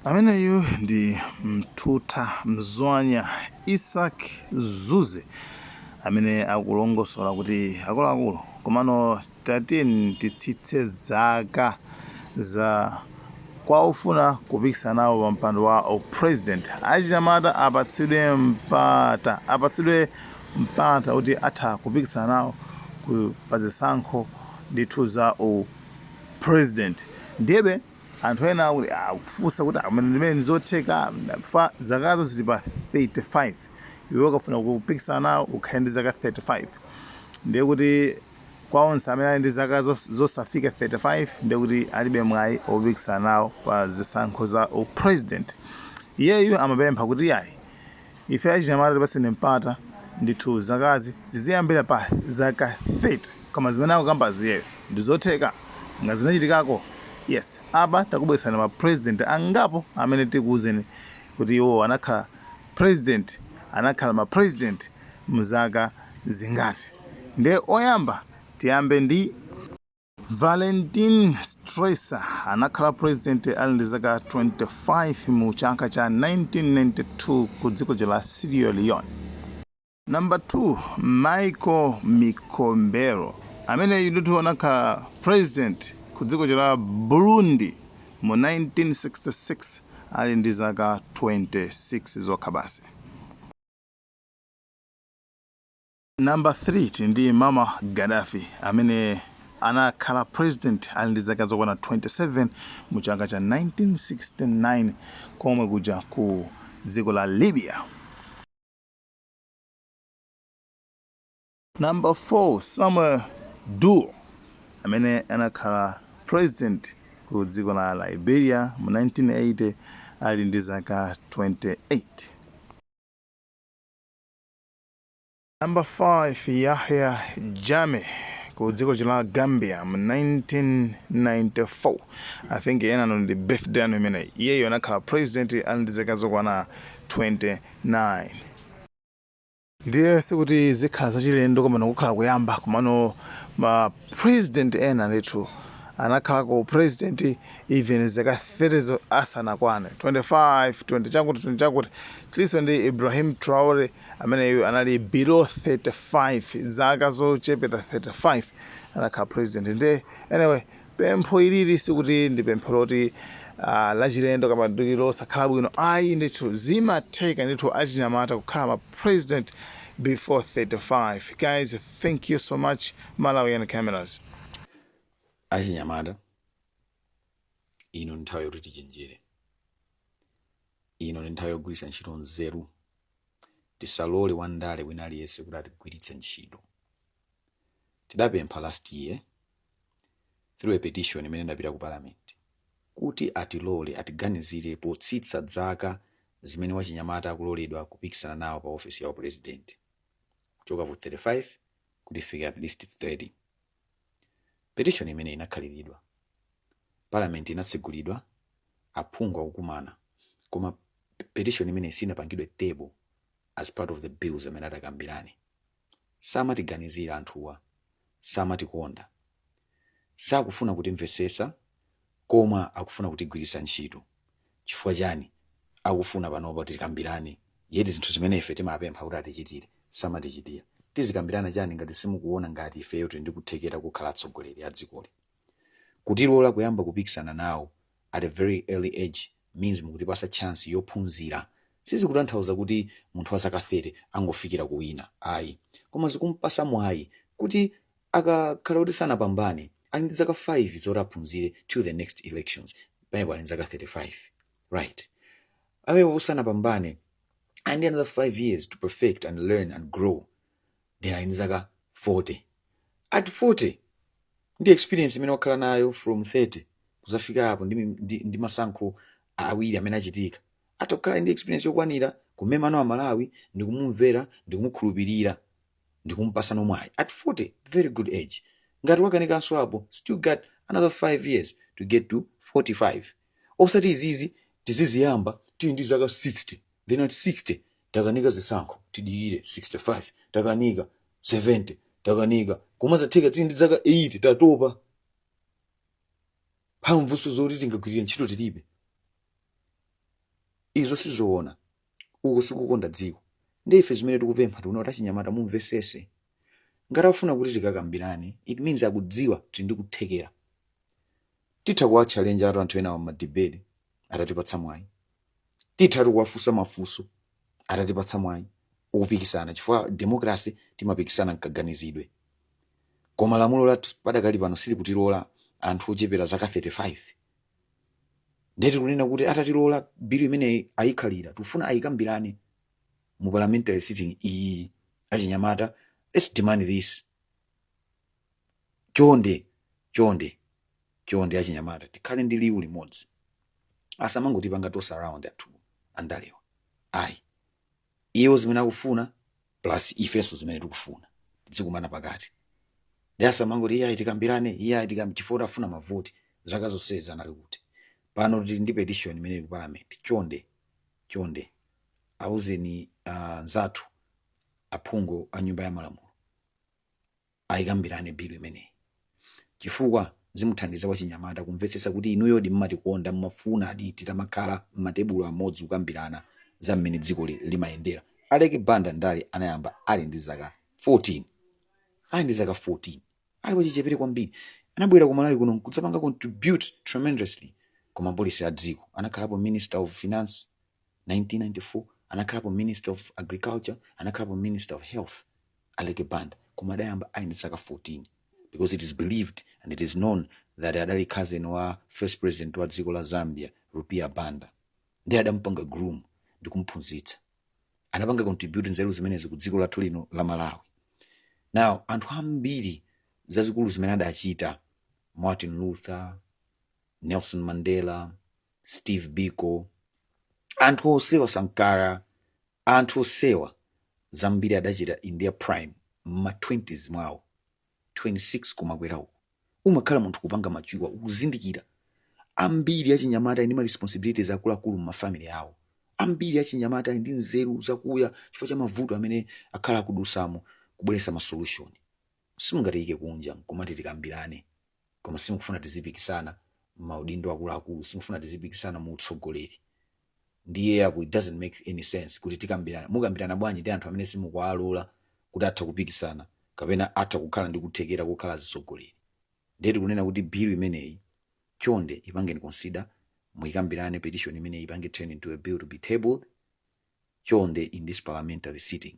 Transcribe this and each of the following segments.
Ameneyu ndi Mtuta Mzwanya Isaac Zuze amene akulongosola kuti akuluakulu, komano tatiyeni titsitse zaka za kwa ofuna kupikisana nawo pa mpando wa upresident. Achinyamata apatsidwe mpata kuti atha kupikisana nawo pa zisankho ndithu za upresident. Ndiyebe anthu ena akuti, akufunsa kuti amene ndimene zotheka fa zakazo zili pa 35. Iwe ukafuna kupikisana nawo ukhale ndi zaka 35. Ndiye kuti kwa onse amene ali ndi zaka zosafika 35, ndiye kuti alibe mwayi opikisana nawo pa zisankho za upresident. Iyeyu amapempha kuti yayi, ife achinyamata tipaseni mpata ndithu, zakazi ziziyambira pa zaka 30. Koma zimene akukambazi iyeyo ndi zotheka nga zinachitikako? Yes, apa takubweresani ma president angapo amene tikuwuzeni kuti iwo anakhala president, anakhala ma president mzaka zingati. Ndiye oyamba tiyambe ndi Valentin Strasser. Anakhala president ali ndi zaka 25 mu chaka cha 1992 ku dziko la Sierra Leone. Number 2, Michael Micombero. Amene ndithu anakhala president ku dziko la Burundi mu 1966 ali ndi zaka 26 zokha basi. Number 3, tili ndi Muammar Gaddafi amene anakhala president ali ndi zaka zokwana 27 mu chaka cha 1969 komwe kuja ku dziko la Libya. Number 4, Samuel Doe amene anakhala president ku dziko la Liberia mu 1980 ali ndi zaka 28. Number 5, Yahya Jammeh ku dziko la Gambia mu 1994. I think enano ndi birthday anu imeneyi. Iyeyo anakhala president ali ndi zaka zokwana 29. Ndiye sikuti zikhala zachilendo koma kukhala kuyamba, komano ma president ena ndithu anakhalako president even zaka 30 zo asanakwane, 25, 20 chakuti, 20 chakuti. Tilinso ndi Ibrahim Traore ameneyu anali below 35, zaka zochepera 35 anakhala president. Ndiye anyway, pempho ilili sikuti ndi pempho loti lachilendo kama ndi losakhala bwino, ayi. Ndithu zimatheka ndithu achinyamata kukhala ma president before 35. Guys, thank you so much. Malawian Cameras. Achinyamata, ino ndi nthawi yoti tichenjere. Ino ndi nthawi yogwiritsa ntchito nzeru. Tisalole wandale wina aliyense kuti atigwiritse ntchito. Tidapempha last year through a petition imene ndapita ku parliament kuti atilole, atiganizire potsitsa zaka zimene wachinyamata akuloledwa kupikisana nawo pa ofisi ya president kuchoka ku 35 kuti ifike at least 30. Petition imene inakhaliridwa, parliament inatsegulidwa, aphungu akukumana, koma petition imene sinapangidwe table as part of the bills amene atakambirane. Samatiganizira anthuwa, samatikonda, sakufuna kutimvetsetsa, koma akufuna kutigwiritsa ntchito. Chifukwa chani akufuna panopa tikambirane, yet zinthu zimene ife timapempha kuti atichitire samatichitira? Tizikambirana chani ngati simukuona ngati ifeyo tili ndi kuthekera kukhala atsogoleri a dzikoli? Kutilola kuyamba kupikisana nawo at a very early age means mukutipasa chance yophunzira. Sizikutanthauza kuti munthu wa zaka 30 angofikira kuwina, ayi, koma zikumpasa mwayi kuti akakhala kuti sanapambane, ali ndi zaka 5 zoti aphunzire till the next elections. Pamenepo ali ndi zaka 35, right? Pamenepo sanapambane, ali ndi another 5 years to perfect and learn and grow. Then ali ndi zaka 40. At 40, ndi experience imene wakhala nayo from 30 kuzafika apo, ndi masankho awiri amene achitika, atakhala ndi experience yokwanira kumemano Amalawi ndi kumumvera ndi kumukhulupirira ndi kumpasa mwayi at 40, very good age. Ngati wakanikanso apo, still got another 5 years to get to 45. Osati izizi tiziziyamba tili ndi zaka 60, then at 60 takanika zisankho, tidikire 65, takanika 70, takanika, koma zatheka tili ndi zaka 80, tatopa, mphamvunso zoti tingagwirire ntchito tilibe. Izo sizoona, uku sikukonda dziko. Ndi ife zimene tikupempha, tikuona kuti achinyamata mumvesese, ngati afuna kuti tikakambirane, it means akudziwa tili ndi kuthekera, titha kuwa challenge atu anthu enawo ma debate atatipatsa mwayi, titha kuwafunsa mafunso atatipatsa mwayi ukupikisana, chifukwa democracy timapikisana mkaganizidwe. Koma lamulo lathu padakali pano silikutilola anthu ochepera zaka 35. Ndeti kunena kuti atatilola, bill imeneyi ayikhalira, tikufuna ayikambirane mu parliamentary sitting iyi. Achinyamata, let's demand this. Chonde, chonde, chonde, achinyamata tikhale ndi liwu limodzi. Asamangotipanga toss around anthu andalewa, ayi. Iwo zimene akufuna plus ifenso zimene tikufuna tizikumana pakati. Ndi asamangoti, "Iyayi, tikambirane, iyayi, chifukwa afuna mavoti." Zaka zonsezi anali kuti? Pano tili ndi petition imene ili ku parliament. Chonde, chonde, auzeni nzathu aphungu a Nyumba ya Malamulo ayikambirane bill imeneyi, chifukwa zimuthandiza wachinyamata kumvetsetsa kuti inuyodi mmatikonda, mmafuna adi titamakhala mmatebulo amodzi kukambirana za mmene dziko limayendera. Aleke Banda ndale anayamba ali ndi zaka 14, ali ndi zaka 14, ali wachichepere kwambiri. Anabwera ku Malawi kuno kudzapanga contribute tremendously koma policy ya dziko. Anakhalapo Minister of Finance 1994, anakhalapo Minister of Agriculture, anakhalapo Minister of Health, Aleke Banda. Koma adayamba ali ndi zaka 14, because it is believed and it is known that adali cousin wa first president wa dziko la Zambia, Rupia Banda, ndi adampanga groom ndi kumphunzitsa. Anapanga contribute nzeru zimenezi ku dziko lathu lino la Malawi. Now anthu ambiri zazikulu zimene adachita, Martin Luther, Nelson Mandela, Steve Biko, anthu osewa, Sankara, anthu osewa zambiri adachita in their prime, ma 20s mwawo, 26 kumakwera uko, umakhala munthu kupanga mature, ukuzindikira. Ambiri achinyamata ali ndi ma responsibilities akuluakulu mu family awo. Ambiri achinyamata ali ndi nzeru zakuya chifukwa cha mavuto amene akhala akudusamo, kubweretsa ma solution. Simungatiyike kunja nkumati tikambirane, koma simukufuna tizipikisana maudindo akuluakulu, simukufuna tizipikisana mu utsogoleri. Ndiye apo it doesn't make any sense kuti tikambirana. Mukambirana bwanji ndi anthu amene simukuwalola kuti atha kupikisana kapena atha kukhala ndi kuthekera kukhala atsogoleri? Ndiye tikunena kuti bill imeneyi, chonde ipangeni consider, muyikambirane petition imeneyi, ipange turn into a bill to be tabled, chonde, in this parliamentary sitting.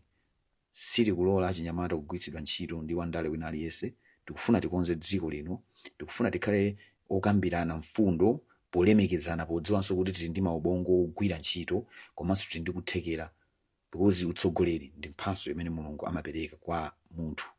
Sitikulola achinyamata kugwiritsidwa ntchito ndi wandale wina aliyense. Tikufuna tikonze dziko lino, tikufuna tikhale okambirana mfundo polemekezana, podziwanso kuti tili ndi maubongo ogwira ntchito komanso tili ndi kuthekera, because utsogoleri ndi mphatso imene Mulungu amapereka kwa munthu.